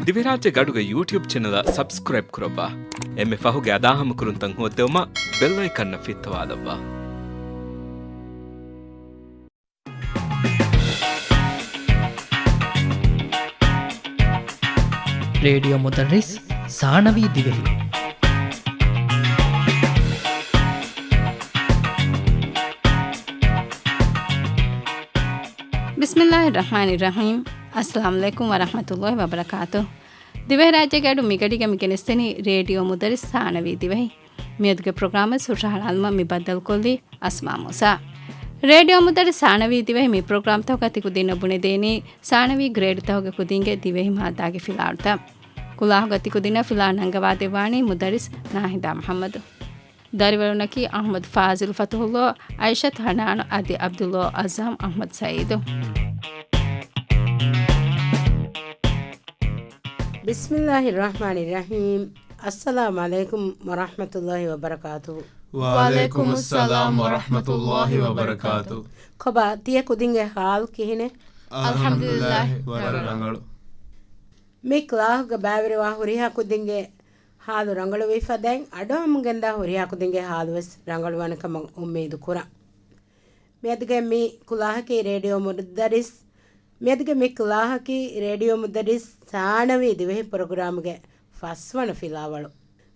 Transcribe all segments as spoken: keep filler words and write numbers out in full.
ދިވެހިރާއްޖޭގެ އަޑުގެ ޔޫޓިއުބް ޗެނަލަށް ސަބްސްކްރައިބް ކުރައްވާ. އެންމެ ފަހުގެ އަދާހަމަކުރުންތައް ހޯއްދެވުމަށް ބެލް އައިކަންއަށް ފިއްތަވާލައްވާ. ރޭޑިއޯ މުދައްރިސް ސާނަވީ ދިވެހި. ބިސްމިއްލާހި ރަޙްމާނި ރަޙީމް. އައްސަލާމު ޢަލައިކުމް ވަރަޙްމަތުﷲި ވަބަރަކާތު. ދިވެހިރާއްޖޭގެ އަޑު މިގަޑީގަ މި ގެނެސްދެނީ ރޭޑިއޯ މުދައްރިސް ސާނަވީ ދިވެހި. މިއަދުގެ ޕްރޮގްރާމަށް ހުށަހަޅާލުމަށް މި ބައްދަލުކޮށްލީ އަސްމާ މޫސާ. ރޭޑިއޯ މުދައްރިސް ސާނަވީ ދިވެހި މި ޕްރޮގްރާމްތަކުގަ ތިކުދިންނަށް ބުނެދޭނީ ސާނަވީ ގްރޭޑްތަކުގެ ކުދިންގެ ދިވެހި މާއްދާގެ ފިލާވަޅުތައް. ކުލާހުގަ ތިކުދިންނަށް ފިލާވަޅު ނަންގަވާދެއްވާނީ މުދައްރިސް ނާހިދާ މުޙައްމަދު. ދަރިވަރުންނަކީ އަޙްމަދު ފާޒިލް ފަތުޙުﷲ، އައިޝަތު ޙަނާނު އަދި ޢަބްދުﷲ އަޒްހަމް އަޙްމަދު ސަޢީދު. ބިސްމިއްލާހި ރަޙްމާނި ރަޙީމް. އައްސަލާމު ޢަލައިކުމް ވަރަޙްމަތުﷲި ވަބަރަކާތުހު. ވަޢަލައިކުމުއްސަލާމް ވަރަޙްމަތުﷲި ވަބަރަކާތުހު. ކޮބާ ތިޔަ ކުދިންގެ ޙާލު ކިހިނެއް؟ އަލްޙަމްދުލިއްލާހި، ވަރަށް ރަނގަޅު. މި ކްލާހުގަ ބައިވެރިވާ ހުރިހާ ކުދިންގެ ޙާލު ރަނގަޅުވެފަ ދެން އަޑުއަހަމުންގެންދާ ހުރިހާ ކުދިންގެ ޙާލުވެސް ރަނގަޅުވާނެ ކަމަށް އުއްމީދު ކުރަން. މިއަދުގެ މި ކުލާހަކީ ރޭޑިއޯ މުދައްރިސް، މިއަދުގެ މި ކުލާހަކީ ރޭޑިއޯ މުދައްރިސް ސާނަވީ ދިވެހި ޕްރޮގްރާމްގެ ފަސްވަނަ ފިލާވަޅު.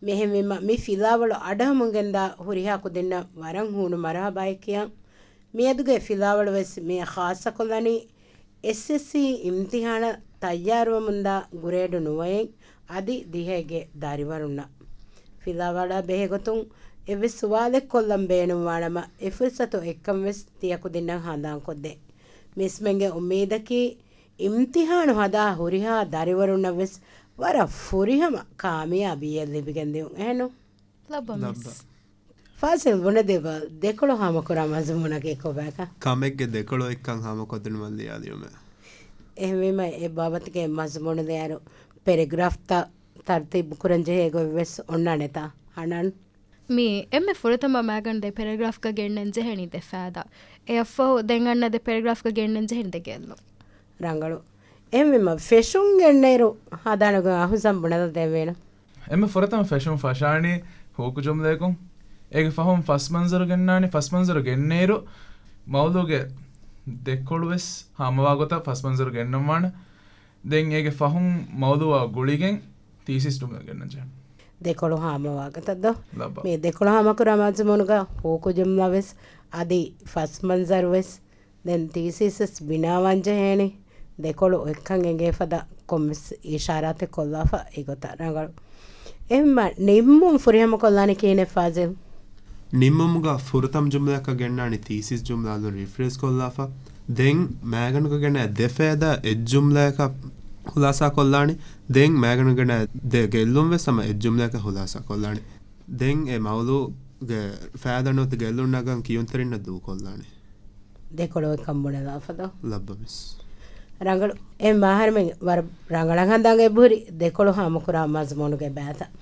މިހެންވީމަ، މި ފިލާވަޅު އަޑަހަމުންގެންދާ ހުރިހާ ކުދިންނަށް ވަރަށް ހޫނު މަރުޙަބާއެއް ކިޔަން. މިއަދުގެ ފިލާވަޅުވެސް މި ޚާއްޞަކޮށްލަނީ އެސްއެސްސީ އިމްތިޙާނަށް ތައްޔާރުވަމުންދާ ގްރޭޑު ނުވައެއް އަދި ދިހައެއްގެ ދަރިވަރުންނަށް. ފިލާވަޅާ ބެހޭގޮތުން އެއްވެސް ސުވާލެއް ކޮށްލަން ބޭނުންވާނަމަ، އެ ފުރުޞަތު އެއްކަންވެސް ތިޔަކުދިންނަށް ހަނދާންކޮށްދޭ. މިސްމެންގެ އުއްމީދަކީ، އިމްތިޙާނު ހަދާ ހުރިހާ ދަރިވަރުންނަށްވެސް ވަރަށް ފުރިހަމަ ކާމިޔާބީއެއް ލިބިގެންދިޔުން އެހެންނު؟ ލައްބަ ލައްބަ. މިސް. ފާޒިލް ބުނެދީބަ ދެކޮޅު ހާމަކުރާ މަޒުމޫނަކީ ކޮބާކަން؟ ކަމެއްގެ ދެކޮޅު އެއްކަން ހާމަކޮށްދިނުމަށް ލިޔާލިޔުމެއް. އެހެންވީމަ އެ ބާބަތުގެ މަޒުމޫނު ލިޔާއިރު ޕެރެގްރާފްތައް ތަރުތީބު ކުރަން ޖެހޭ ގޮތްވެސް އޮންނާނެތާ ހަނާން؟ މީ އެންމެ ފުރަތަމަ މާގަނޑު ދެ ޕެރެގްރާފްގަ ގެންނަން ޖެހެނީ ދެ ފައިދާ. އެއަށްފަހު ދެން އަންނަ ދެ ޕެރެގްރާފްގަ ގެންނަން ޖެހެނީ ދެ ގެއްލުން. ރަނގަޅު. އެހެންވީމަ ފެށުން ގެންނައިރު ހަދާނެ ގޮތް އަހުސަން ބުނެލަދެވޭނެ. އެންމެ ފުރަތަމަ ފެށުން ފަށާނީ ހޫކު ޖުމްލައަކުން. އޭގެ ފަހުން ފަސް މަންޒަރު ގެންނާނީ. ފަސް މަންޒަރު ގެންނައިރު މައުޟޫގެ ދެކޮޅުވެސް ހާމަވާ ގޮތަށް ފަސް މަންޒަރު ގެންނަންވާނެ. ދެން އޭގެ ފަހުން މައުޟޫއާ ގުޅިގެން ތީސިސް ޖުމްލަ ގެންނަން ޖެހޭ. ދެކޮޅު ހާމަވާ ގޮތަށް ދޯ؟ ލައްބަ. މި ދެކޮޅު ހާމަކުރާ މަޒުމޫނުގަ ހޫކު ޖުމްލަވެސް އަދި ފަސް މަންޒަރުވެސް ދެން ތީސިސް ވެސް ބިނާވާން ޖެހޭނީ. ދެކޮޅު އެއްކަން އެނގޭ ފަދަ ކޮންމެސް އިޝާރާތެއް ކޮށްލާފަ އެގޮތަށް ރަނގަޅު. އެހެންމަ ނިންމުން ފުރިހަމަ ކޮށްލާނީ ކިހިނެއް ފާޒިލް؟ ނިންމުމުގަ ފުރަތަމަ ޖުމްލައަކަށް ގެންނާނީ ތީސިސް ޖުމްލަ އަލުން ރީފްރޭޒް ކޮށްލާފަ. ދެން މާގަނޑުގަ ގެނައި ދެ ފައިދާ އެއް ޖުމްލައަކަށް ޚުލާސާ ކޮށްލާނީ. ދެން މާގަނޑުގަ ގެނައި ދެ ގެއްލުން ވެސް ހަމަ އެއް ޖުމްލައަކަށް ޚުލާސާ ކޮށްލާނީ. ދެން އެ މައުޟޫގެ ފައިދާ ނުވަތަ ގެއްލުން ނަގަން ކިޔުންތެރިންނަށް ދޫކޮށްލާނެ. ދެކޮޅު އެކަން ބުނެލާފަ ދޯ؟ ލައްބަ މިސް. ރަނގަޅު. އެ މާހަރުމެން ވަރަށް ރަނގަޅަށް ހަނދާން އެބަހުރި ދެކޮޅު ހާމަކުރާ މަޒުމޫނުގެ ބައިތައް.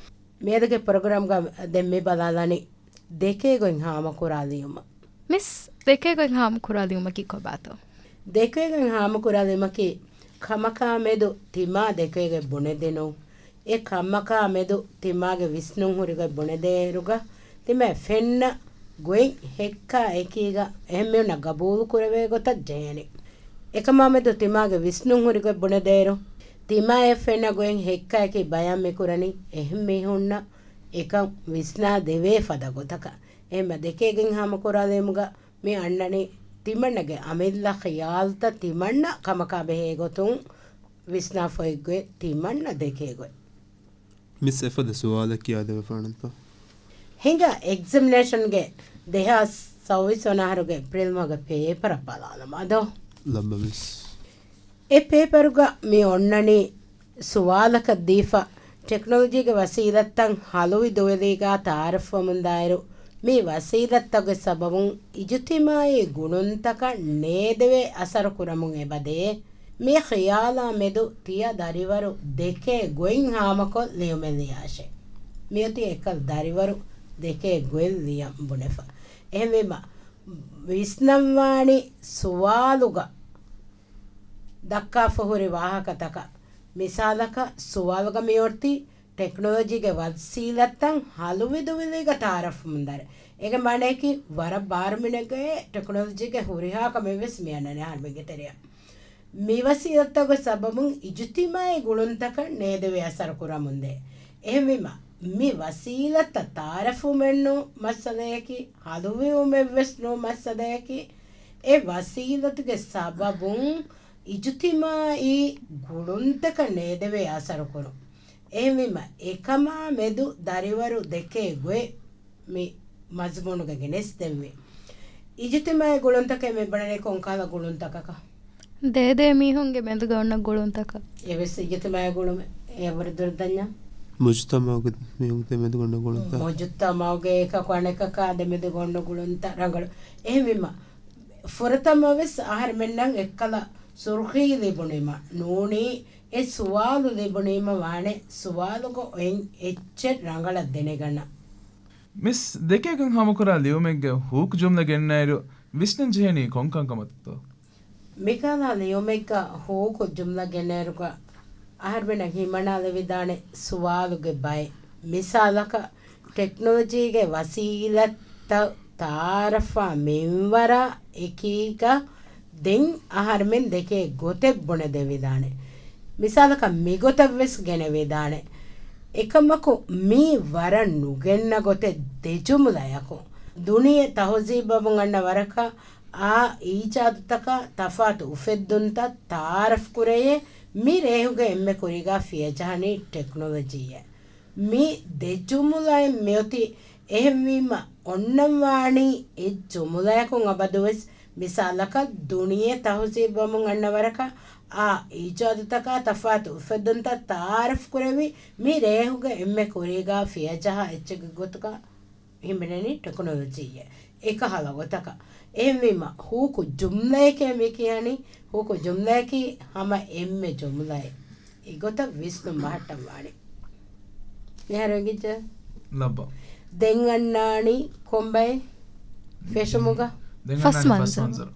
މިއަދުގެ ޕްރޮގްރާމްގަ ދެން މި ބަލާލަނީ ދެކޭ ގޮތް ހާމަކުރާ ލިޔުމަށް. މިސް، ދެކޭ ގޮތް ހާމަކުރާ ލިޔުމަކީ ކޮބާތޯ؟ ދެކޭ ގޮތް ހާމަކުރާ ލިޔުމަކީ ކަމަކާ މެދު ތިމާ ދެކޭ ގޮތް ބުނެދިނުން. އެ ކަމަކާ މެދު ތިމާގެ ވިސްނުން ހުރި ގޮތް ބުނެދޭއިރުގަ، ތިމާ ފެންނަ ގޮތް ހެއްކާ އެކީގަ އެހެން މީހުންނަށް ގަބޫލު ކުރެވޭ ގޮތަށް ޖެހޭނެ. އެކަމާ މެދު ތިމާގެ ވިސްނުން ހުރި ގޮތް ބުނެދޭއިރު، ތިމާއަށް ފެންނަ ގޮތް ހެއްކާ އެކީ ބަޔާން މި ކުރަނީ އެހެން މީހުންނަށް އެކަން ވިސްނާ ދެވޭ ފަދަ ގޮތަކަށް. އެހެންމަ ދެކޭ ގޮތް ހާމަކުރާލީމުގަ މި އަންނަނީ ތިމަންނަގެ އަމިއްލަ ޚިޔާލުތައް ތިމަންނަ ކަމަކާ ބެހޭ ގޮތުން ވިސްނާފަ އޮތް ގޮތް ތިމަންނަ ދެކޭ ގޮތް. މިސް އެފަދަ ސުވާލެއް ކިޔާދެވިފާނަންތޯ؟ ހިނގާ އެގްޒަމިނޭޝަންގެ ދެހާސް ސައުވީސް ވަނަ އަހަރުގެ އޭޕްރިލް މަހުގެ ޕޭޕަރަށް ބަލާލަމާ ދޯ؟ ލައްބަ މިސް. އެ ޕޭޕަރުގަ މި އޮންނަނީ ސުވާލަކަށް ދީފަ، ޓެކްނޮލޮޖީގެ ވަސީލަތްތައް ހަލުވި ދުވެލީގަ ތައާރަފްވަމުންދާއިރު، މި ވަސީލަތްތަކުގެ ސަބަބުން އިޖުތިމާއީ ގުނުންތަކަށް ނޭދެވޭ އަސަރު ކުރަމުން އެބަދޭ. މި ޚިޔާލާ މެދު ތިޔަ ދަރިވަރު ދެކޭ ގޮތް ހާމަކޮށް ލިޔުމެއް ލިޔާށޭ. މިއޮތީ އެކަލް ދަރިވަރު ދެކޭ ގޮތް ލިޔަން ބުނެފަ. އެހެންވީމަ، ވިސްނަންވާނީ ސުވާލުގަ ދައްކާފަ ހުރި ވާހަކަތަކަށް މިސާލަކަށް، ސުވާލުގަ މިއޮތީ ޓެކްނޮލޮޖީގެ ވަސީލަތްތައް ހަލުވިދުވިލީގަ ތައާރަފްވުމުންދާނެ. އޭގެ މާނަޔަކީ ވަރަށް ބާރުމިނެގޭ ޓެކްނޮލޮޖީގެ ހުރިހާ ކަމެއްވެސް މި އަންނަނީ އަހަރުމެންގެ ތެރެއަށް. މި ވަސީލަތްތަކުގެ ސަބަބުން އިޖުތިމާއީ ގުޅުންތަކަށް ނޭދެވޭ އަސަރު ކުރަމުންދޭ. އެހެންވީމަ، މި ވަސީލަތްތައް ތައާރަފްވުމެއްނޫ މައްސަލަޔަކީ، ހަލުވިވުމެއްވެސް ނޫ މައްސަލަޔަކީ، އެ ވަސީލަތުގެ ސަބަބުން އިޖުތިމާއީ ގުޅުންތަކަށް ނޭދެވޭ އަސަރު ކުރުން. އެހެންވީމަ، އެކަމާ މެދު ދަރިވަރު ދެކޭ ގޮތް މި މަޒުމޫނުގަ ގެނެސްދެންވީ. އިޖުތިމާއީ ގުޅުންތަކޭ މި ބުނަނީ ކޮންކަހަލަ ގުޅުންތަކަކަށް؟ ދޭދޭ މީހުންގެ މެދުގަ އޮންނަ ގުޅުންތަކަށް. އެވެސް އިޖުތިމާއީ ގުޅުމެއް. އެ ވަރަށް ދުރު ދަންޏާ. މުޖުތަމަޢުގެ މީހުންގެ މެދުގަ އޮންނަ ގުޅުންތައް. މުޖުތަމަޢުގެ އެކަކު އަނެކަކާ ދެމެދުގަ އޮންނަ ގުޅުންތައް ރަނގަޅު. އެހެންވީމަ، ފުރަތަމަވެސް އަހަރެމެންނަށް އެއްކަލަ ސުރުޚީ ލިބުނީމަ ނޫނީ، އެ ސުވާލު ލިބުނީމަ ވާނެ ސުވާލުގަ އޮތް އެއްޗެއް ރަނގަޅަށް ދެނެގަންނަ. މިސް ދެކޭކަން ހާމަކުރާ ލިޔުމެއްގެ ހޫކު ޖުމްލަ ގެންނައިރު، ވިސްނަން ޖެހެނީ ކޮން ކަންކަމަށްތޯ؟ މިކަހަލަ ލިޔުމެއްގަ ހޫކު ޖުމްލަ ގެންނައިރުގަ އަހަރުމެންނަށް ހިމަނާލެވިދާނެ ސުވާލުގެ ބައެއް. މިސާލަކަށް، ޓެކްނޮލޮޖީގެ ވަސީލަތްތައް ތައާރަފްވާ މިންވަރާ އެކީގަ ދެން އަހަރުމެން ދެކޭ ގޮތެއް ބުނެދެވިދާނެ. މިސާލަކަށް މިގޮތަށްވެސް ގެނެވިދާނެ. އެކަމަކު މީ ވަރަށް ނުގެންނަ ގޮތެއް ދެ ޖުމުލަޔަކު. ދުނިޔެ ތަހުޒީބުވަމުން އަންނަ ވަރަކަށް އާ އީޖާދުތަކާ ތަފާތު އުފެއްދުންތައް ތައާރަފް ކުރެޔޭ މި ރޭހުގެ އެންމެ ކުރީގާ ފިޔަޖަހަނީ ޓެކްނޮލޮޖީއެއް. މި ދެ ޖުމުލައިން މިއޮތީ. އެހެންވީމަ، އޮންނަންވާނީ އެއް ޖުމުލަޔަކުން އަބަދުވެސް. މިސާލަކަށް، ދުނިޔެ ތަހުޒީބުވަމުން އަންނަ ވަރަކަށް އާ އީޖާދުތަކާ ތަފާތު އުފެއްދުންތައް ތައާރަފް ކުރެވި މި ރޭހުގެ އެންމެ ކުރީގާ ފިޔަޖަހާ އެއްޗެއްގެ ގޮތުގަ ހިމެނެނީ ޓެކްނޮލޮޖީއެއް. އެކަހަލަ ގޮތަކަށް. އެހެންވީމަ، ހޫކު ޖުމްލައެކޭ މި ކިޔަނީ. ހޫކު ޖުމްލައަކީ ހަމަ އެންމެ ޖުމްލައެއް. އެގޮތަށް ވިސްނުން ބަހައްޓަން ވާނެ. މިހާރު އެނގިއްޖެ؟ ލައްބަ. ދެން އަންނާނީ ކޮންބައެއް ފެށުމުގަ؟ ދެން ފަސް އަންނާނީ ފަސް މަންޒަރު. މަންޒަރު.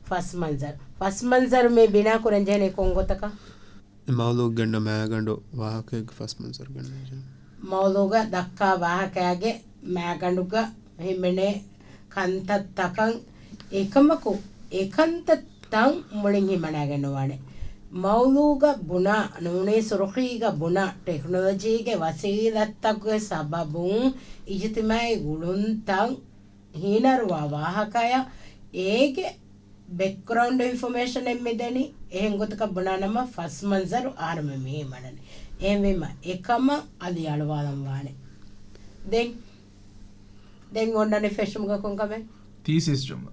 ފަސް މަންޒަރު. ފަސް މަންޒަރު މި ބިނާ ކުރަން ޖެހެނީ ކޮން ގޮތަކަށް؟ އެ މައުޟޫގަ ގަންނަ މައިގަނޑު ވާހަކައެއްގެ ފަސް މަންޒަރު ގަންނަން ޖެހޭ. މައުޟޫގަ ދައްކާ ވާހަކައިގެ މައިގަނޑުގަ ހިމެނޭ ކަންތައްތަކަށް. އެކަމަކު، އެ ކަންތައްތައް މުޅިން ހިމަނައިގެން ނުވާނެ. މައުޟޫގަ ބުނާ، ނޫނީ ސުރުޚީގަ ބުނާ ޓެކްނޮލޮޖީގެ ވަސީލަތްތަކުގެ ސަބަބުން އިޖުތިމާޢީ ގުޅުންތައް ހީނަރުވާ ވާހަކަޔަށް އޭގެ ބެކްގްރައުންޑް އިންފޮމޭޝަނެއް މިދެނީ. އެހެން ގޮތަކަށް ބުނާނަމަ ފަސް މަންޒަރު އަހަރުމެން މި ހިމަނަނީ. އެހެންވީމަ އެކަމަށް އަލިއަޅުވާލަން ވާނެ. ދެން، ދެން އޮންނަނީ ފެށުމުގަ ކޮންކަމެއް؟ ތީސިސް ޖުމްލަ.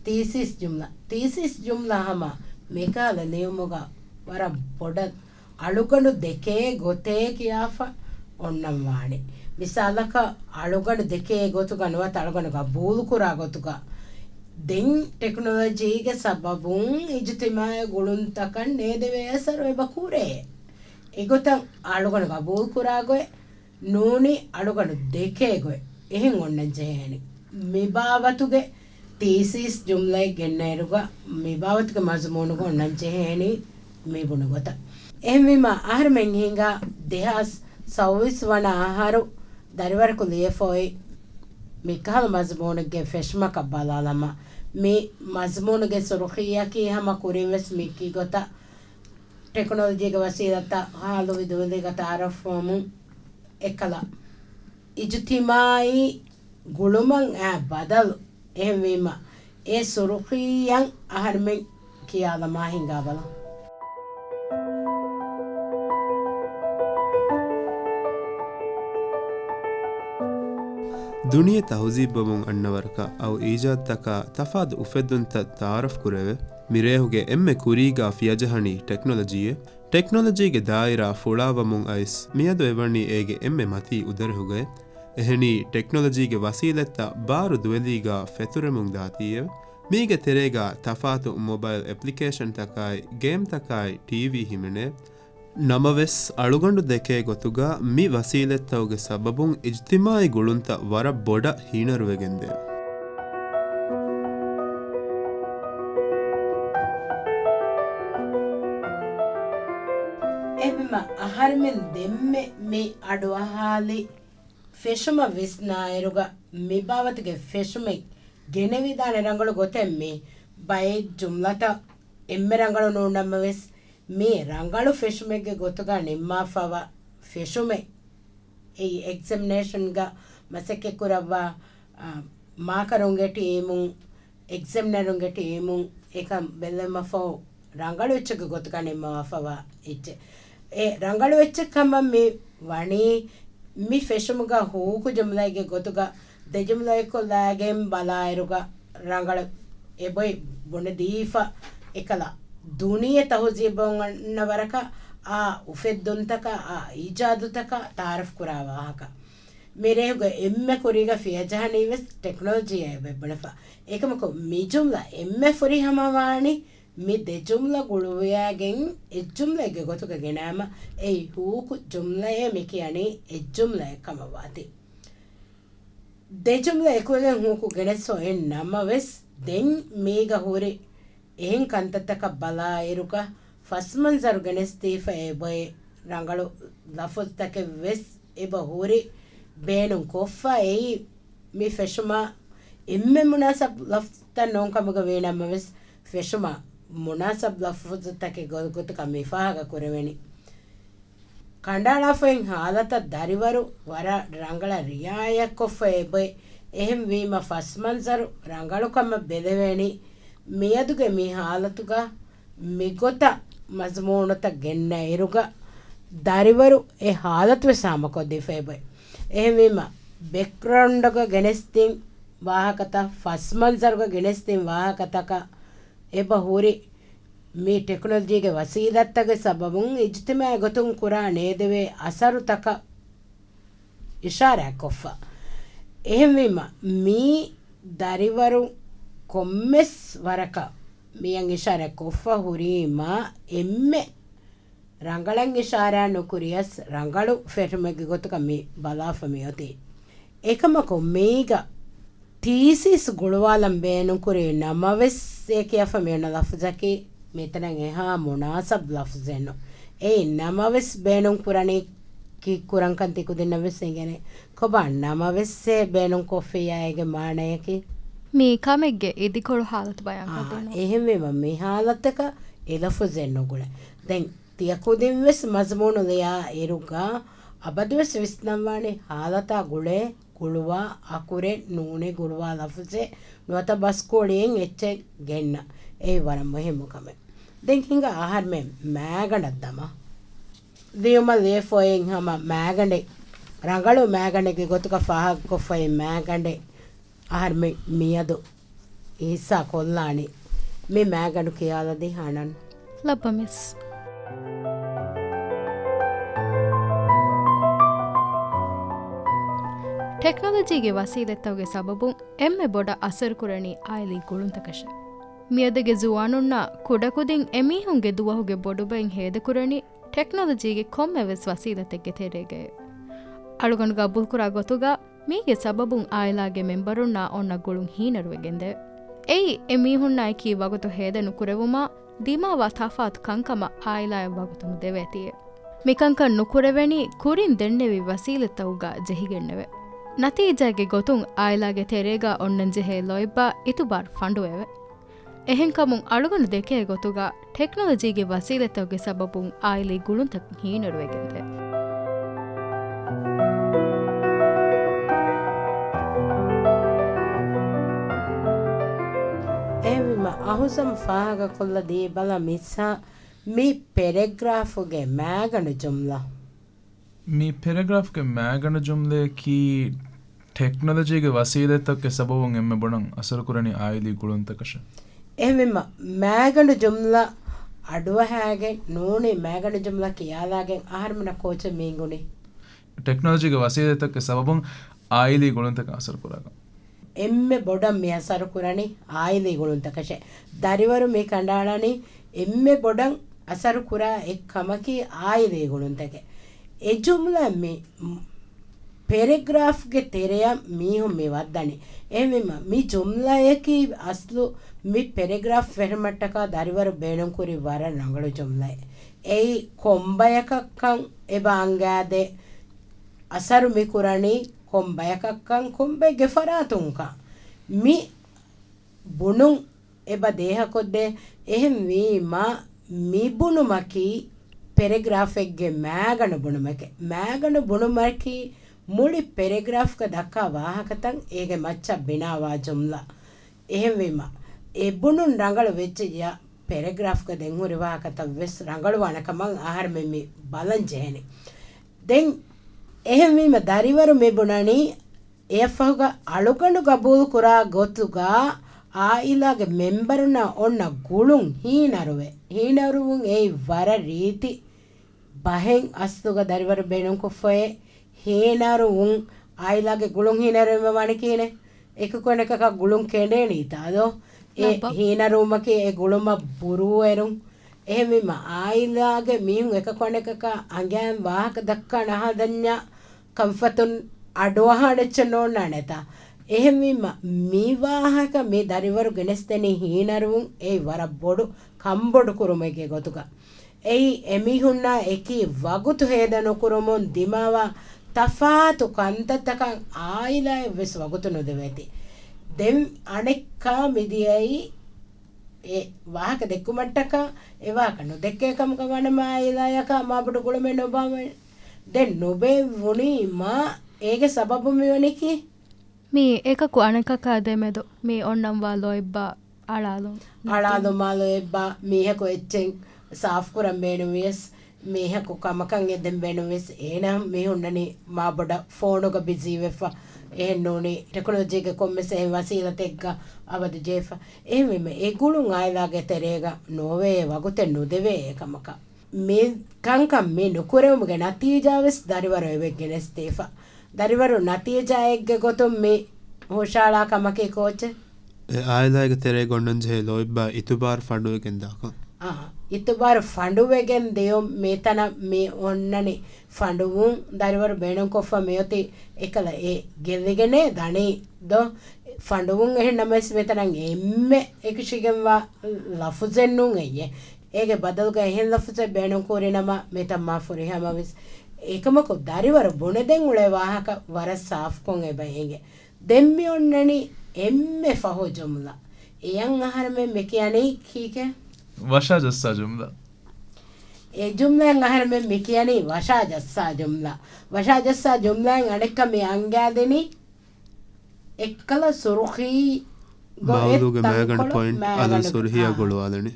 ތީސިސް ޖުމްލަ. ތީސިސް ޖުމްލަ ހަމަ މިކަހަލަ ލިޔުމުގަ ވަރަށް ބޮޑަށް އަޅުގަނޑު ދެކޭ ގޮތޭ ކިޔާފަ އޮންނަން ވާނެ. މިސާލަކަށް، އަޅުގަނޑު ދެކޭ ގޮތުގަ ނުވަތަ އަޅުގަނޑު ގަބޫލުކުރާ ގޮތުގަ ދެން ޓެކްނޮލޮޖީގެ ސަބަބުން އިޖުތިމާޢީ ގުޅުންތަކަށް ނޭދެވޭ އަސަރު އެބަ ކުރޭ. އެގޮތަށް އަޅުގަނޑު ގަބޫލުކުރާ ގޮތް ނޫނީ އަޅުގަނޑު ދެކޭ ގޮތް. އެހެން އޮންނަން ޖެހޭނެ. މިބާވަތުގެ ތީސިސް ޖުމްލައެއް ގެންނައިރުގަ މިބާވަތުގެ މަޒުމޫނުގަ އޮންނަން ޖެހޭނީ މި ބުނި ގޮތަށް. އެހެންވީމަ، އަހަރެމެން ހިނގާ ދެހާސް ސައުވީސް ވަނަ އަހަރު ދަރިވަރަކު ލިޔެފަ އޮތް މިކަހަލަ މަޒުމޫނެއްގެ ފެށުމަކަށް ބަލާލަމާ، މި މަޒުމޫނުގެ ސުރުޚީއަކީ ހަމަ ކުރިންވެސް މި ކި ގޮތަށް ޓެކްނޮލޮޖީގެ ވަސީލަތްތައް ހާލުވި ދުވެލީގަ ތައާރަފްވަމުން އެއްކަލަ އިޖުތިމާޢީ ގުޅުމަށް އައި ބަދަލު. އެހެންވީމަ، އެ ސުރުޚީއަށް އަހަރެމެން ކިޔާލަމާ ހިނގާބަލަ. ދުނިޔެ ތަހުޒީބުވަމުން އަންނަ ވަރަކަށް އައު އީޖާދުތަކާ ތަފާތު އުފެއްދުންތައް ތައާރަފް ކުރެވެ. މިރޭހުގެ އެންމެ ކުރީގާ ފިޔަޖަހަނީ ޓެކްނޮލޮޖީއެއް. ޓެކްނޮލޮޖީގެ ދާއިރާ ފުޅާވަމުން އައިސް، މިއަދު އެވަނީ އޭގެ އެންމެ މަތީ އުދަރެހުގައި. އެހެނީ، ޓެކްނޮލޮޖީގެ ވަސީލަތްތައް ބާރު ދުވެލީގާ ފެތުރެމުން ދާތީއެވެ. މީގެ ތެރޭގާ ތަފާތު މޮބައިލް އެޕްލިކޭޝަންތަކާއި، ގޭމްތަކާއި، ޓީވީ ހިމެނޭ. ނަމަވެސް، އަޅުގަނޑު ދެކޭ ގޮތުގަ މި ވަސީލަތްތަކުގެ ސަބަބުން އިޖްތިމާޢީ ގުޅުންތައް ވަރަށް ބޮޑަށް ހީނަރުވެގެންދޭ. އެހެން މަ އަހަރެމެން ދެންމެ މި އަޑުއަހާލި ފެށުމަށް ވިސްނާއިރުގަ މި ބާވަތުގެ ފެށުމެއް ގެނެވިދާނެ ރަނގަޅު ގޮތެއް މި ބައެއް ޖުމްލަތައް އެންމެ ރަނގަޅު ނޫން ނަމަވެސް، މި ރަނގަޅު ފެށުމެއްގެ ގޮތުގަ ނިންމާފަވާ ފެށުމެއް އެއީ އެގްޒަމިނޭޝަންގަ މަސައްކަތް ކުރައްވާ، އާ، މާކަރުންގެ ޓީމުން، އެގްޒަމިނަރުންގެ ޓީމުން އެކަން ބެލެމަފަހު ރަނގަޅު އެއްޗެއްގެ ގޮތުގަ ނިންމަވާފަވާ އެއްޗެއް. އެ ރަނގަޅު އެއްޗެއް ކަމަށް މި ވަނީ މި ފެށުމުގަ ހޫކު ޖުމްލައެއްގެ ގޮތުގަ ދެ ޖުމްލައެއްކޮށްލާގެން ބަލާއިރުގަ ރަނގަޅަށް އެބޮތް ބުނެދީފަ އެކަލަ ދުނިޔެ ތަހުޒީބު އޮންނަ ވަރަކަށް އާ އުފެއްދުންތަކާ އާ އީޖާދުތަކާ ތައާރަފް ކުރާ ވާހަކަ. މިރޭހުގަ އެންމެ ކުރީގަ ފިޔަޖަހަނީ ވެސް ޓެކްނޮލޮޖީއާ އެބަ ބުނެފަ. އެކަމަކު މި ޖުމްލަ އެންމެ ފުރިހަމަވާނީ މި ދެ ޖުމްލަ ގުޅުވިޔާގެން އެއް ޖުމްލައެއްގެ ގޮތުގަ ގެނައިމަ، އެއީ ހޫކު ޖުމްލައޭ މި ކިޔަނީ އެއް ޖުމްލައެއް ކަމަށް ވާތީ. ދެ ޖުމްލަ އެކުވެގެން ހޫކު ގެނެސް އޮތް ނަމަވެސް، ދެން މީގަ ހުރި އެހެން ކަންތައްތަކަށް ބަލާއިރުގަ ފަސްމަންޒަރު ގެނެސްދީފަ އެބައި ރަނގަޅު ލަފުޒުތަކެއް ވެސް އެބަ ހުރި ބޭނުން ކޮށްފަ. އެއީ މި ފެށުމަށް އެންމެ މުނާސަބް ލަފްޒުތައް ނޫން ކަމުގަ ވީ ނަމަވެސް، ފެށުމަށް މުނާސަބް ލަފުޒުތަކެއް ގޮ-، ގޮތުގަ މި ފާހަގަ ކުރެވެނީ. ކަނޑައަޅާފައި ހާލަތަށް ދަރިވަރު ވަރަށް ރަނގަޅަށް ރިއާޔަތްކޮށްފަ އެބައި. އެހެންވީމަ ފަސްމަންޒަރު ރަނގަޅުކަމަށް ބެލެވޭނީ މިއަދުގެ މި ހާލަތުގަ މިގޮތަށް މަޒުމޫނުތައް ގެންނަ އިރުގަ ދަރިވަރު އެ ހާލަތުވެސް ހާމަކޮށްދީފައިބައި. އެހެންވީމަ ބެކްގްރައުންޑްގަ ގެނެސްދިން ވާހަކަތައް، ފަސްމަންޒަރުގަ ގެނެސްދިން ވާހަކަތަކަށް އެބަ ހުރި މި ޓެކްނޮލޮޖީގެ ވަސީލަތްތަކުގެ ސަބަބުން އިޖްތިމާޢީ ގޮތުން ކުރާ ނޭދެވޭ އަސަރުތަކަށް އިޝާރާތްކޮށްފަ. އެހެންވީމަ، މީ ދަރިވަރު ކޮންމެސް ވަރަކަށް މިއަށް އިޝާރާތް ކޮށްފަ ހުރީމާ، އެންމެ ރަނގަޅަށް އިޝާރާތް ނުކުރިޔަސް، ރަނގަޅު ފެށުމެއްގެ ގޮތުގަ މި ބަލާފަ މިއޮތީ. އެކަމަކު، މީގަ ތީސިސް ގުޅުވާލަން ބޭނުންކުރި ނަމަވެސް، އެ ކިޔާފަ މިއޮންނަ ލަފުޒަކީ މިތަނަށް އެހާ މުނާސަބް ލަފުޒެއް ނޫން. އެއީ ނަމަވެސް ބޭނުން ކުރަނީ ކީއްކުރަންކަން ތިކުދިންނަށް ވެސް އެނގޭނެ. ކޮބާ ނަމަވެސް އެ ބޭނުން ކޮށްފިއްޔާ އޭގެ މާނަޔަކީ؟ މީ ކަމެއްގެ އިދިކޮޅު ހާލަތު ބަޔާން އާ، ކޮށްދިނުން. އެހެންވީމަ މި ހާލަތަކަށް އެ ލަފުޒެއް ނުގުޅޭ. ދެން ތިޔަ ކުދިން ވެސް މަޒުމޫނު ލިޔާ އިރުގަ އަބަދުވެސް ވިސްނަންވާނެ ހާލަތާ ގުޅޭ ގުޅުވާ އަކުރެއް ނޫނީ ގުޅުވާ ލަފުޒެއް ނުވަތަ ބަސްކޯޅިއެއް އެއްޗެއް ގެންނަ. އެއީ ވަރަށް މުހިއްމު ކަމެއް. ދެން ހިނގާ އަހަރުމެން މާގަނޑަށް ދަމާ. ލިޔުމަށް ލިޔެފައި ހަމަ މާގަނޑެއް، ރަނގަޅު މާގަނޑެއްގެ ގޮތުގަ ފާހަގަކޮށްފައި މާގަނޑެއް އަހަރުމެން މިއަދު ހިއްސާ ކޮށްލާނީ. މި މާގަނޑު ކިޔާލަދީ ހަނަން. ލައްބަ މިސް. ޓެކްނޮލޮޖީގެ ވަސީލަތްތަކުގެ ސަބަބުން އެންމެ ބޮޑަށް އަސަރުކުރަނީ އާއިލީ ގުޅުންތަކަށެވެ. މިއަދުގެ ޒުވާނުންނާ ކުޑަކުދިން އެމީހުންގެ ދުވަހުގެ ބޮޑުބައިން ހޭދަކުރަނީ ޓެކްނޮލޮޖީގެ ކޮންމެވެސް ވަސީލަތެއްގެ ތެރޭގައެވެ. އަޅުގަނޑު ގަބޫލުކުރާ ގޮތުގަ މީގެ ސަބަބުން އާއިލާގެ މެމްބަރުންނާ އޮންނަ ގުޅުން ހީނަރުވެގެންދެވެ. އެއީ، އެމީހުންނާއެކީ ވަގުތު ހޭދަ ނުކުރެވުމާ، ދިމާވާ ތަފާތު ކަންކަމަށް އާއިލާއަށް ވަގުތު ނުދެވޭތީއެވެ. މިކަންކަން ނުކުރެވެނީ ކުރިން ދެންނެވި ވަސީލަތްތަކުގަ ޖެހިގެންނެވެ. ނަތީޖާގެ ގޮތުން އާއިލާގެ ތެރޭގަ އޮންނަންޖެހޭ ލޯތްބާ އިތުބާރު ފަނޑުއެވެ. އެހެންކަމުން އަޅުގަނޑު ދެކޭ ގޮތުގަ ޓެކްނޮލޮޖީގެ ވަސީލަތްތަކުގެ ސަބަބުން އާއިލީ ގުޅުންތައް ހީނަރުވެގެންދޭ. އެހެންވީމަ، އަހުޒަމް ފާހަގަކޮށްލަ ދީބަލަ މިސްހާ މި ޕެރެގްރާފުގެ މާގަނޑު ޖުމްލަ. މި ޕެރެގްރާފްގެ މާގަނޑު ޖުމްލައަކީ ޓެކްނޮލޮޖީގެ ވަސީލަތްތަކުގެ ސަބަބުން އެންމެ ބޮޑަށް އަސަރުކުރަނީ އާއިލީ ގުޅުންތަކަށެވެ. އެހެންވީމަ، މާގަނޑު ޖުމްލަ އަޑުއަހާގެން ނޫނީ މާގަނޑު ޖުމްލަ ކިޔާލާގެން އަހަރުމެންނަށް ކޯޗެއް މި އިނގުނީ؟ ޓެކްނޮލޮޖީގެ ވަސީލަތްތަކުގެ ސަބަބުން އާއިލީ ގުޅުންތަކަށް އަސަރުކުރާކަން. އެންމެ ބޮޑަށް މި އަސަރުކުރަނީ އާއިލީ ގުޅުންތަކަށެވެ. ދަރިވަރު މި ކަނޑައަޅަނީ އެންމެ ބޮޑަށް އަސަރުކުރާ އެއް ކަމަކީ އާއިލީ ގުޅުންތަކެވެ. އެ ޖުމްލަ މި ޕެރެގްރާފްގެ ތެރެއަށް މީހުން މި ވައްދަނީ. އެހެންވީމަ، މި ޖުމްލައަކީ އަސްލު މި ޕެރެގްރާފް ފެށުމަށްޓަކާ ދަރިވަރު ބޭނުންކުރި ވަރަށް ރަނގަޅު ޖުމްލައެއް. އެއީ ކޮންބަޔަކަށްކަން އެބަ އަންގާދޭ. އަސަރު މި ކުރަނީ ކޮންބަޔަކަށްކަން ކޮންބައެއްގެ ފަރާތުންކަން. މި ބުނުން އެބަ ދޭހަކޮށްދޭ. އެހެންވީމަ، މި ބުނުމަކީ ޕެރެގްރާފެއްގެ މާގަނޑު ބުނުމެކެ. މާގަނޑު ބުނުމަކީ މުޅި ޕެރެގްރާފްގަ ދައްކާ ވާހަކަތައް އޭގެ މައްޗަށް ބިނާވާ ޖުމްލަ. އެހެންވީމަ، އެ ބުނުން ރަނގަޅު ވެއްޖެއްޔާ، ޕެރެގްރާފްގަ ދެން ހުރި ވާހަކަތައް ވެސް ރަނގަޅުވާނެ ކަމަށް އަހަރެމެން މި ބަލަން ޖެހެނީ. ދެން އެހެންވީމަ، ދަރިވަރު މި ބުނަނީ، އެއަށްފަހުގަ އަޅުގަނޑު ގަބޫލު ކުރާ ގޮތުގަ އާއިލާގެ މެމްބަރުންނަށް އޮންނަ ގުޅުން ހީނަރުވެ. ހީނަރުވުން އެއީ ވަރަށް ރީތި ބަހެއް އަސްލުގަ ދަރިވަރު ބޭނުންކޮށްފައޭ. ހީނަރުވުން، އާއިލާގެ ގުޅުން ހީނަރުވީމަ ވާނެ ކިހިނެއް؟ އެކަކު އަނެކަކާ ގުޅުން ކެނޑޭނީތާ ދޯ؟ އެ ނައްބަ. ހީނަރުވުމަކީ އެ ގުޅުމަށް ބުރޫއެރުން. އެހެންވީމަ، އާއިލާގެ މީހުން އެކަކު އަނެކަކާ އަނގައިން ވާހަކަ ދައްކާ ނަހަދަންޏާ ކަންފަތުން އަޑުއަހާނެއްޗެއް ނޯންނާނެތާ؟ އެހެންވީމަ، މި ވާހަކަ މި ދަރިވަރު ގެނެސްދެނީ ހީނަރުވުން އެއީ ވަރަށް ބޮޑު ކަންބޮޑު ކުރުމެއްގެ ގޮތުގަ. އެއީ އެމީހުންނާ އެކީ ވަގުތު ހޭދަ ނުކުރުމުން ދިމާވާ ތަފާތު ކަންތައްތަކަށް އާއިލާއަށް ވެސް ވަގުތު ނުދެވޭތީ. ދެން އަނެއްކާ މިދިޔައީ އެ ވާހަކަ ދެއްކުމަށްޓަކާ އެ ވާހަކަ ނުދެއްކޭ ކަމުގަ ވަނަމަ އާއިލާޔަކާ މާބޮޑު ގުޅުމެއް ނުބާއްވަން. ދެން ނުބޭއްވުނީމާ އޭގެ ސަބަބު މިވަނީކީ؟ މީ އެކަކު އަނެކަކާ ދެމެދު މި އޮންނަންވާ ލޯތްބާ އަޅާލުން. އަޅާލުމާ ލޯތްބާ މީހަކު އެއްޗެއް ސާފުކުރަން ބޭނުންވިޔަސް، މީހަކު ކަމަކަށް އެދެން ބޭނުންވިޔަސް، އޭނާ މި ހުންނަނީ މާބޮޑަށް ފޯނުގަ ބިޒީވެފަ. އެހެން ނޫނީ ޓެކްނޮލޮޖީގެ ކޮންމެސް އެހެން ވަސީލަތެއްގަ އަބަދު ޖެހިފަ. އެހެންވީމަ އެ ގުޅުން އާއިލާގެ ތެރޭގަ ނޯވޭ ވަގުތެއް ނުދެވޭ އެކަމަކަށް. މި ކަންކަން މި ނުކުރެވުމުގެ ނަތީޖާވެސް ދަރިވަރު އެބަ ގެނެސްދީފަ. ދަރިވަރު ނަތީޖާއެއްގެ ގޮތުން މި ހުށައަޅާ ކަމަކީ ކޯޗެއް؟ އެ އާއިލާގެ ތެރޭގަ އޮންނަންޖެހޭ ލޯތްބާ އިތުބާރު ފަނޑުވެގެން ދާކަން. އާ، އިތުބާރު ފަނޑުވެގެން ދިޔުން މިތަނަށް މި އޮންނަނީ. ފަނޑުވުން ދަރިވަރު ބޭނުންކޮށްފަ މިއޮތީ އެކަލަ އެ ގެއްލިގެނޭ ދަނީ ދޯ؟ ފަނޑުވުން އެހެން ނަމަވެސް މިތަނަށް އެންމެ އެކަށީގެންވާ ލަފުޒެއް ނޫން އެއްޔެ. އޭގެ ބަދަލުގަ އެހެން ލަފުޒެއް ބޭނުން ކުރިނަމަ މިތަން މާ ފުރިހަމަވެސް. އެކަމަކު ދަރިވަރު ބުނެދޭން އުޅޭ ވާހަކަ ވަރަށް ސާފުކޮށް އެބަ އެނގޭ. ދެން މި އޮންނަނީ އެންމެ ފަހު ޖުމްލަ. އެޔަށް އަހަރެމެން މި ކިޔަނީ ކީކޭ؟ ވަށާ ޖައްސާ ޖުމްލަ. އެ ޖުމްލައަށް އަހަރެމެން މި ކިޔަނީ ވަށާ ޖައްސާ ޖުމްލަ. ވަށާ ޖައްސާ ޖުމްލައިން އަނެއްކާ މި އަންގާދެނީ އެއްކަލަ ސުރުޚީ ގޮ އެއް މައުޟޫގެ މާގަނޑު ތަންކޮޅު ޕޮއިންޓް މާގަނޑު އަލުން ސުރުޚީއަށް އާ. ގުޅުވާލަނީ.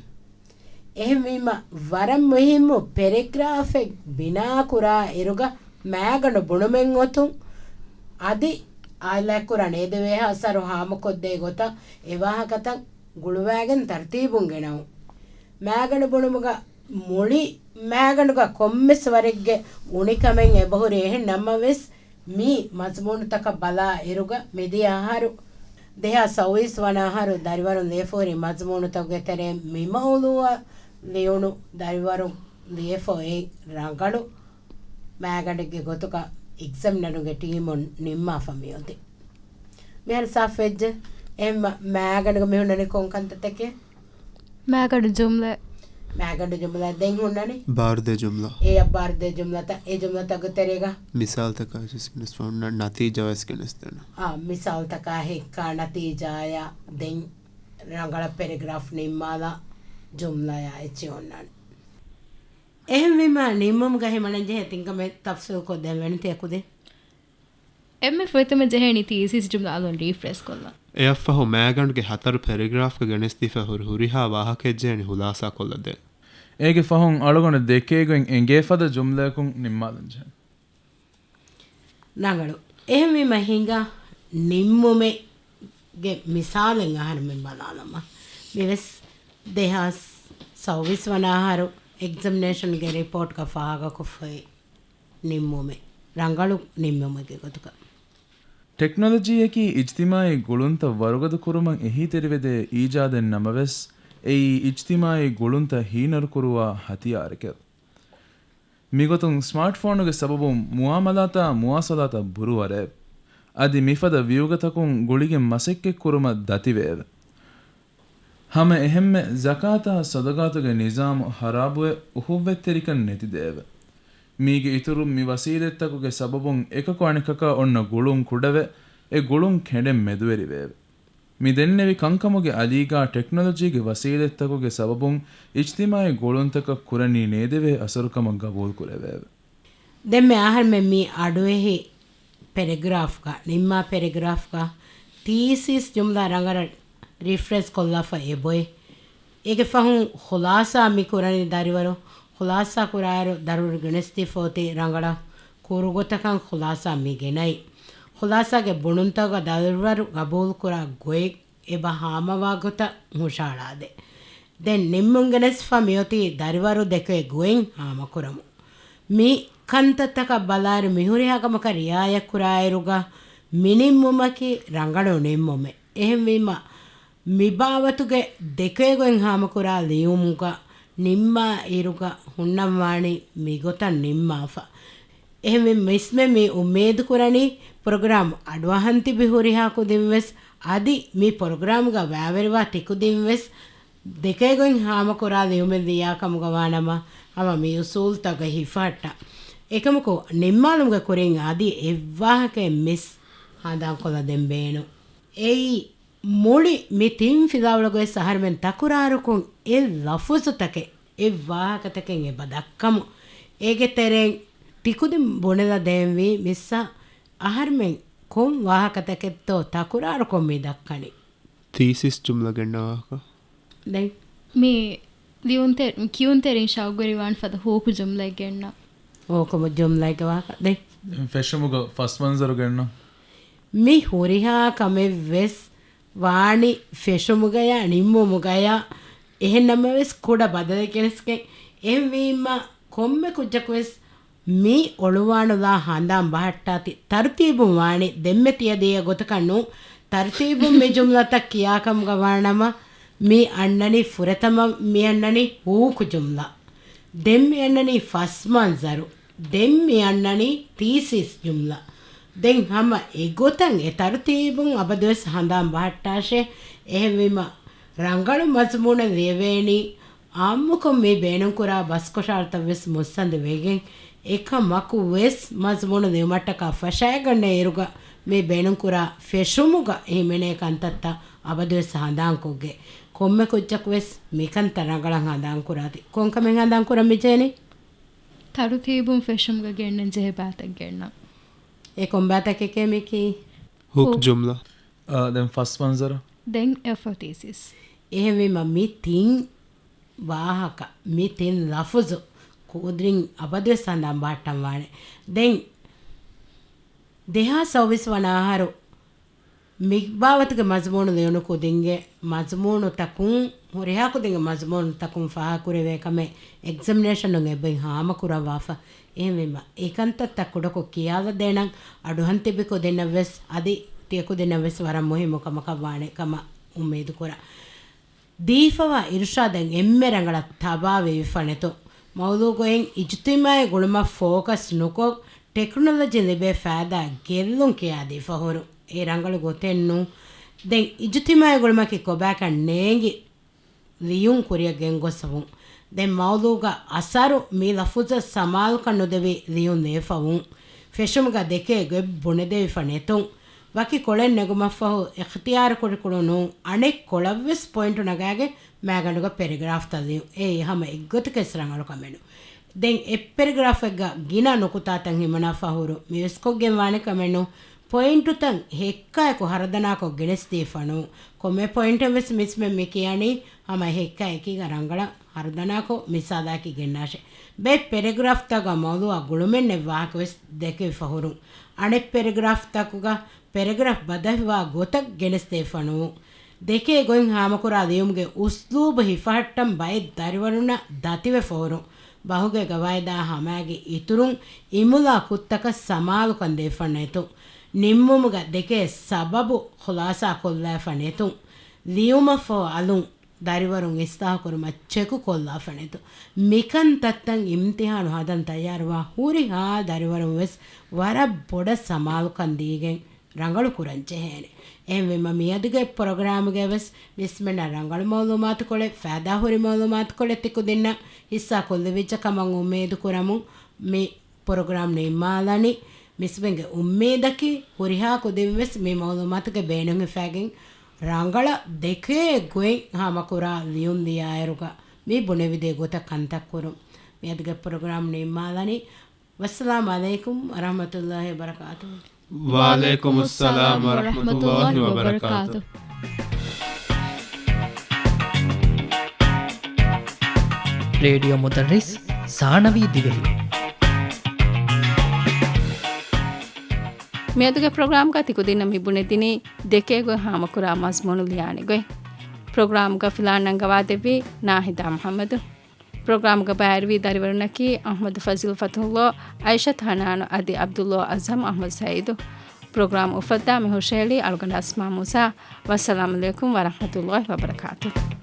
އެހެންވީމަ، ވަރަށް މުހިއްމު ޕެރެގްރާފެއް ބިނާކުރާ އިރުގަ މާގަނޑު ބުނުމެއް އޮތުން، އަދި އާއިލާއަށް ކުރާނެ އެދެވޭހާ އަސަރު ހާމަކޮށްދޭ ގޮތަށް އެ ވާހަކަތައް ގުޅުވާގެން ތަރުތީބުން ގެނައުން. މާގަނޑު ބުނުމުގަ މުޅި މާގަނޑުގަ ކޮންމެސް ވަރެއްގެ އުނިކަމެއް އެބަހުރި އެހެން ނަމަވެސް، މި މަޒުމޫނުތަކަށް ބަލާ އިރުގަ މިދިޔަ އަހަރު، ދެހާސް ސައުވީސް ވަނަ އަހަރު ދަރިވަރުން ލިޔެފަހުރި މަޒުމޫނުތަކުގެ ތެރެއިން މި މައުޟޫއަށް ލިޔުނު ދަރިވަރުން ލިޔެފަ އޮތް ރަނގަޅު މާގަނޑެއްގެ ގޮތުގަ އެގްޒަމިނަރުގެ ޓީމުން ނިންމާފަ މިއޮތީ. މިހާރު ސާފުވެއްޖެ. އެހެން މަ-، މާގަނޑުގަ މި ހުންނަނީ ކޮން ކަންތައްތަކެއް؟ މާގަނޑު ޖުމްލަ. މާގަނޑު ޖުމްލަ ދެން ހުންނަނީ؟ ބާރުދޭ ޖުމްލަ. އެއަށް ބާރުދޭ ޖުމްލަތައް، އެ ޖުމްލަތަކުގެ ތެރޭގަ. މިސާލުތަކާ އެސްކިނެސް ހުންނަ ނަތީޖާ އެސްކިނެސް ދެން. އާ، މިސާލުތަކާ ހެއްކާ ނަތީޖާޔާ ދެން ރަނގަޅަށް ޕެރެގްރާފް ނިންމާލާ ޖުމްލަޔާ އެއްޗެއް ހުންނާނެ. އެހެންވީމަ ނިންމުމުގަ ހިމަނަންޖެހޭ ތިން ކަމެއް ތަފްސީލްކޮށްދޭން ވެނިތި އަކުދިން. އެންމެ ފުރަތަމަ ޖެހޭނީ ތީސިސް ޖުމްލަ އަލުން ރީފްރެޝް ކޮށްލަން. އެއަށްފަހު މާގަނޑުގެ ހަތަރު ޕެރެގްރާފްގަ ގެނެސްދީފަ ހުރި ހުރިހާ ވާހަކައެއް ޖެހޭނީ ހުލާސާކޮށްލަދޭން. އޭގެ ފަހުން އަޅުގަނޑު ދެކޭގޮތް އެނގޭ ފަދަ ޖުމްލައަކުން ނިންމާލަން ޖެހޭނެ. ރަނގަޅު. އެހެންވީމަ ހިނގާ ނިންމުމެއްގެ މިސާލެއް އަހަރެމެން ބަލާލަމާ. މިވެސް ދެހާސް ސައުވީސް ވަނަ އަހަރު އެގްޒަމިނޭޝަންގެ ރިޕޯޓްގަ ފާހަގަކޮށްފައި ނިންމުމެއް، ރަނގަޅު ނިންމުމެއްގެ ގޮތުގަ. ޓެކްނޮލޮޖީއަކީ އިޖްތިމާޢީ ގުޅުންތައް ވަރުގަދަ ކުރުމަށް އެހީތެރިވެދޭ އީޖާދެއް ނަމަވެސް، އެއީ އިޖްތިމާޢީ ގުޅުންތައް ހީނަރުކުރުވާ ހަތިޔާރެކެވެ. މިގޮތުން ސްމާޓްފޯނުގެ ސަބަބުން މުއާމަލާތާ މުވާސަލާތަށް ބުރުވަރެއެވެ. އަދި މިފަދަ ވިއުގަތަކުން ގުޅިގެން މަސައްކަތްކުރުމަށް ދަތިވެއެވެ. ހަމަ އެހެންމެ ޒަކާތާ ޞަދަޤާތުގެ ނިޒާމު ޚަރާބުވެ، އުޚުއްވަތްތެރިކަން ނެތިދެއެވެ. މީގެ އިތުރުން މި ވަސީލަތްތަކުގެ ސަބަބުން އެކަކު އަނެކަކާ އޮންނަ ގުޅުން ކުޑަވެ، އެ ގުޅުން ކެނޑެން މެދުވެރިވެއެވެ. މި ދެންނެވި ކަންކަމުގެ އަލީގާ ޓެކްނޮލޮޖީގެ ވަސީލަތްތަކުގެ ސަބަބުން އިޖްތިމާޢީ ގުޅުންތަކަށް ކުރަނީ ނޭދެވޭ އަސަރުކަމަށް ގަބޫލުކުރެވެއެވެ. ދެންމެ އަހަރުމެން މި އަޑުއެހި ޕެރެގްރާފްގަ، ނިންމާ ޕެރެގްރާފްގަ ތީސިސް ޖުމްލާ ރަނގަޅަށް ރިފްރެސް ކޮށްލާފަ އެބޮއެ. އޭގެ ފަހުން ޚުލާސާ މި ކުރަނީ ދަރިވަރު ޚުލާސާ ކުރާއިރު ދަރިވަރު ގެނެސްދީފަ އޮތީ ރަނގަޅަށް ކުރުގޮތަކަށް ޚުލާސާ މި ގެނައި. ޚުލާސާގެ ބުނުންތަކުގަ ދަރިވަރު ގަބޫލުކުރާ ގޮތް އެބަ ހާމަވާ ގޮތަށް ހުށަހަޅާދޭ. ދެން ނިންމުން ގެނެސްފަ މިއޮތީ ދަރިވަރު ދެކޭ ގޮތް ހާމަކުރަމު. މި ކަންތައްތަކަށް ބަލާއިރު މިހުރިހާ ކަމަކަށް ރިއާޔަތްކުރާއިރުގަ މިނިންމުމަކީ ރަނގަޅު ނިންމުމެއް. އެހެންވީމަ، މިބާވަތުގެ ދެކޭގޮތް ހާމަކުރާ ލިޔުމުގަ ނިންމާ އިރުގަ ހުންނަންވާނީ މިގޮތަށް ނިންމާފަ. އެހެންވެ މިސްމެ މި އުއްމީދުކުރަނީ ޕްރޮގްރާމް އަޑުއަހަން ތިބި ހުރިހާ ކުދިންވެސް އަދި މި ޕްރޮގްރާމްގަ ވާވެރިވާ ތިކުދިންވެސް ދެކޭގޮތް ހާމަކުރާ ލިޔުމެއް ލިޔާ ކަމުގަ ވާނަމަ، ހަމަ މި އުސޫލުތަކުގަ ހިފަހައްޓާ. އެކަމަކު، ނިންމާލުމުގެ ކުރިން އަދި އެއްވާހަކައެއް މިސް ހަނދާންކޮށްލަ ދޭން ބޭނުން. އެއީ، މުޅި މި ތިން ފިލާވަޅުގަ ވެސް އަހަރުމެން ތަކުރާރުކޮށް އެ ލަފުޒުތަކެއް، އެ ވާހަކަތަކެއް އެބަ ދައްކަމު. އޭގެ ތެރެއިން ތިކުދިން ބުނެލަ ދޭންވީ މިސްއަށް އަހަރުމެން ކޮން ވާހަކަތަކެއްތޯ ތަކުރާރުކޮށް މި ދައްކަނީ. ތީސިސް ޖުމްލަ ގެންނަ ވާހަކަ. ދެން މި ލިޔުންތެ-، ކިޔުންތެރިން ޝައުގުވެރިވާން ފަދަ ހޫކު ޖުމްލައެއް ގެންނަ. ހޫކު ޖުމްލައެއްގެ ވާހަކަ. ދެން ފެށުމުގަ ފަސް މަންޒަރު ގެންނަ. މި ހުރިހާ ކަމެއް ވެސް ވާނީ ފެށުމުގަޔާ ނިންމުމުގަޔާ، އެހެން ނަމަވެސް ކުޑަ ބަދަލެއް ގެނެސްގެން. އެހެންވީމަ ކޮންމެ ކުއްޖަކުވެސް މި އޮޅުވާނުލާ ހަނދާން ބަހައްޓާތި ތަރުތީބުން ވާނީ ދެންމެ ތިޔަދޭއް ގޮތަކަށް ނޫން. ތަރުތީބުން މި ޖުމްލަތައް ކިޔާކަމުގަ ވާނަމަ، މި އަންނަނީ ފުރަތަމަ މި އަންނަނީ ހޫކު ޖުމްލަ. ދެން މި އަންނަނީ ފަސް މަންޒަރު. ދެން މި އަންނަނީ ތީސިސް ޖުމްލަ. ދެން ހަމަ އެގޮތަށް އެ ތަރުތީބުން އަބަދުވެސް ހަނދާން ބަހައްޓާށޭ. އެހެންވީމަ، ރަނގަޅު މަޒުމޫނެއް ލިޔެވޭނީ އާއްމުކޮށް މި ބޭނުންކުރާ ބަސްކޮށާރުތައް ވެސް މުއްސަނދި ވެގެން، އެކަމަކު ވެސް މަޒުމޫނު ލިޔުމަށްޓަކާ ފަށައިގަންނަ އިރުގަ މި ބޭނުންކުރާ ފެށުމުގަ ހިމެނޭ ކަންތައްތައް އަބަދުވެސް ހަނދާންކޮށްގެ. ކޮންމެ ކުއްޖަކު ވެސް މިކަންތައް ރަނގަޅަށް ހަނދާންކުރާތި. ކޮންކަމެއް ހަނދާންކުރަން މިޖެހެނީ؟ ތަރުތީބުން ފެށުމުގަ ގެންނަން ޖެހޭ ބައިތައް ގެންނަން. އެ ކޮން ބައިތަކެކޭ މިކީ؟ ހޫކު ހޫ. ޖުމްލަ. އާ، ދެން ފަސް މަންޒަރު. ދެން އެފް ތީސިސް. އެހެންވީމަ މި ތިން ވާހަކަ، މި ތިން ލަފުޒު ކުދިން އަބަދުވެސް ހަނދާން ބަހައްޓަން ވާނެ. ދެން ދެހާސް ސައުވީސް ވަނަ އަހަރު މި ބާވަތުގެ މަޒުމޫނު ލިޔުނު ކުދިންގެ މަޒުމޫނުތަކުން، ހުރިހާ ކުދިންގެ މަޒުމޫނުތަކުން ފާހަގަކުރެވޭ ކަމެއް އެގްޒަމިނޭޝަނުން އެބައި ހާމަކުރައްވާފަ. އެހެންވީމަ، އެކަންތައްތައް ކުޑަކޮށް ކިޔާލަދޭނަން، އަޑުއަހަން ތިބި ކުދިންނަށް ވެސް އަދި ތިޔަ ކުދިންނަށް ވެސް ވަރަށް މުހިއްމު ކަމަކަށް ވާނެ ކަމަށް އުއްމީދު ކުރަން. ދީފަވާ އިރުޝާދެއް އެންމެ ރަނގަޅަށް ތަބާވެވިފަނެތޯ. މައުޟޫގައި އިޖުތިމާޢީ ގުޅުމަށް ފޯކަސް ނުކޮށް، ޓެކްނޮލޮޖީން ލިބޭ ފައިދާ ގެއްލުން ކިޔާދީފަ ހުރު. އެ ރަނގަޅު ގޮތެއް ނޫން. ދެން އިޖުތިމާޢީ ގުޅުމަކީ ކޮބާކަށް ނޭނގި ލިޔުން ކުރިއަށް ގެންގޮސްފަވުން. ދެން މައުޟޫގަ އަސަރު މި ލަފުޒަށް ސަމާލުކަން ނުދެވި ލިޔުން ލިޔެފަވުން. ފެށުމުގަ ދެކޭ ގޮތް ބުނެދެވިފަ ނެތުން. ވަކި ކޮޅެއް ނެގުމަށްފަހު އިޚްތިޔާރު ކުރިކޮޅު ނޫން، އަނެއް ކޮޅަށްވެސް ޕޮއިންޓު ނަގާގެން މާގަނޑުގަ ޕެރެގްރާފްތައް ލިޔުން. އެއީ ހަމަ އެއްގޮތަކަށް ވެސް ރަނގަޅު ކަމެއް ނޫން. ދެން އެއް ޕެރެގްރާފެއްގަ ގިނަ ނުކުތާތައް ހިމަނާފަ ހުރު މިވެސް ކޮށްގެން ވާނެ ކަމެއް ނޫން. ޕޮއިންޓުތައް ހެއްކާއެކު ހަރަދަނާކޮށް ގެނެސްދީފަ ނޫން. ކޮންމެ ޕޮއިންޓެއް ވެސް މިސްމެން މި ކިޔަނީ ހަމަ ހެއްކާ އެކީގަ ރަނގަޅަށް ހަރަދަނާކޮށް މިސާލާއެކީ ގެންނާށޭ. ބައެއް ޕެރެގްރާފްތަކުގަ މައުޟޫއާ ގުޅުމެއް ނެތް ވާހަކަ ވެސް ދެކެވިފަ ހުރުން. އަނެއް ޕެރެގްރާފްތަކުގަ ޕެރެގްރާފް ބަދަހިވާ ގޮތަށް ގެނެސްދީފަ ނޫން. ދެކޭ ގޮތް ހާމަކުރާ ލިޔުމުގެ އުސްލޫބު ހިފަހައްޓަން ބައެއް ދަރިވަރުންނަށް ދަތިވެފަ ހުރުން. ބަހުގެ ގަވާއިދާ ހަމައިގެ އިތުރުން އިމުލާ ކުށްތަކަށް ސަމާލުކަން ދީފަ ނެތުން. ނިންމުމުގަ ދެކޭ ސަބަބު ޚުލާސާ ކޮށްލާފަ ނެތުން. ލިޔުމަށްފަހު އަލުން ދަރިވަރުން އިސްލާހުކުރުމަށް ޗެކުކޮށްލާފަ ނެތުން. މިކަންތައްތައް އިމްތިހާނު ހަދަން ތައްޔާރުވާ ހުރިހާ ދަރިވަރުން ވެސް ވަރަށް ބޮޑަށް ސަމާލުކަން ދީގެން ރަނގަޅު ކުރަން ޖެހޭނެ. އެހެންވީމަ މިއަދުގެ ޕްރޮގްރާމްގައި ވެސް މިސްމެންނަށް ރަނގަޅު މައުލޫމާތުކޮޅެއް، ފައިދާހުރި މައުލޫމާތުކޮޅެއް ތިކުދިންނަށް ހިއްސާ ކޮށްލެވިއްޖެ ކަމަށް އުއްމީދު ކުރަމުން މި ޕްރޮގްރާމް ނިންމާލަނީ. މިސްމެންގެ އުއްމީދަކީ ހުރިހާ ކުދިން ވެސް މި މައުލޫމާތުގެ ބޭނުން ހިފައިގެން ރަނގަޅަށް ދެކޭ ގޮތް ހާމަކުރާ ލިޔުން ލިޔާއިރުގަ މި ބުނެވިދޭ ގޮތަށް ކަންތައް ކުރުން. މިއަދުގެ ޕްރޮގްރާމް ނިންމާލަނީ. ވައްސަލާމް ޢަލައިކުމް ވަރަޙްމަތުﷲ ވަބަރަކާތުހު. ވަޢަލައިކުމުއްސަލާމް ވަރަޙްމަތުﷲ ވަބަރަކާތުހު. ރޭޑިއޯ މުދައްރިސް ސާނަވީ ދިވެހި. މިއަދުގެ ޕްރޮގްރާމްގަ ތިކުދިންނަށް މި ބުނެދިނީ ދެކޭ ގޮތް ހާމަކުރާ މަޒްމޫނު ލިޔާނެ ގޮތް. ޕްރޮގްރާމްގަ ފިލާން ނަންގަވާދެއްވީ ނާހިދާ މުޙައްމަދު. ޕްރޮގްރާމްގަ ބައިވެރިވި ދަރިވަރުންނަކީ އަޙްމަދު ފަޒިލް ފަތުޙުﷲ، އައިޝަތު ޙަނާނު އަދި ޢަބްދުﷲ އަޒްހަމް އަޙްމަދު ސަޢީދު. ޕްރޮގްރާމް އުފައްދާ މި ހުށަހެޅީ އަޅުގަނޑު އަސްމާ މޫސާ. ވައްސަލާމް ޢަލައިކުމް ވަރަޙްމަތުﷲ ވަބަރަކާތުހު.